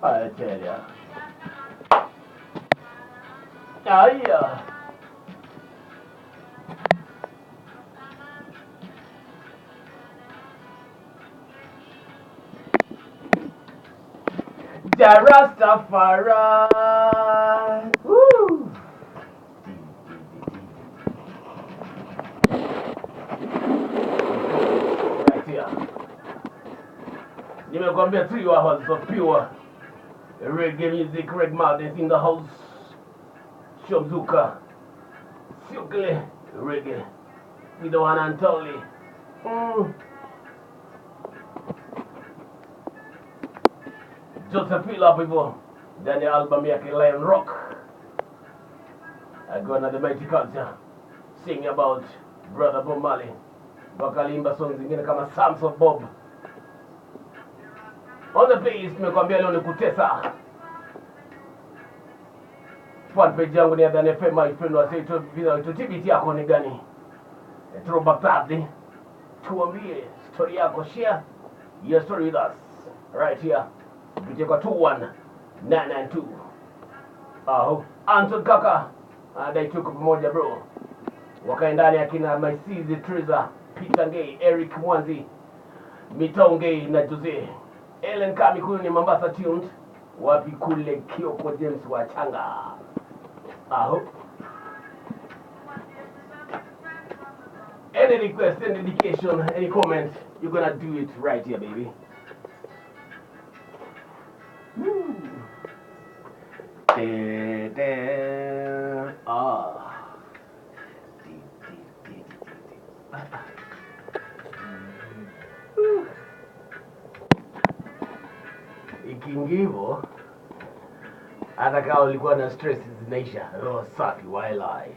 I tell ya. Aya. The Rastafari. Woo. Right here. Nimekwambia 3 hours of pure reggae music, Reggae Madness in the house. Shomzuka. Siokele reggae. With the one and only. Joseph Hill hapo hivyo ndani ya album yake Lion Rock. Akiwa na The Mighty Culture sing about Brother Bob Marley. Wakaimba song zingine kama Sons of Bob. On the playlist nimekwambia leo ni kutesa. Fan page yangu ni Adhan FM, my friend wa Seito bila TBT yako ni gani? Throwback Thursday. Tuambie story yako, share your story with us right here. Kupitia kwa 21992. Aho, Anton kaka anadai tuko pamoja, bro. Wakae ndani akina Maisizi Triza, Peter Ngei, Eric Mwanzi, Mitongei na Jose. Ellen Kami huyu ni Mombasa tuned. Wapi kule Kioko James Wachanga. Aho. Any request, any dedication, any comment, you're gonna do it right here, baby. Woo. Da, da. Ah. Di, di, di, di, di, di. Ah, ah. Woo. Ikiingia hivyo, hata kama ulikuwa na stress zinaisha, roho safi walai.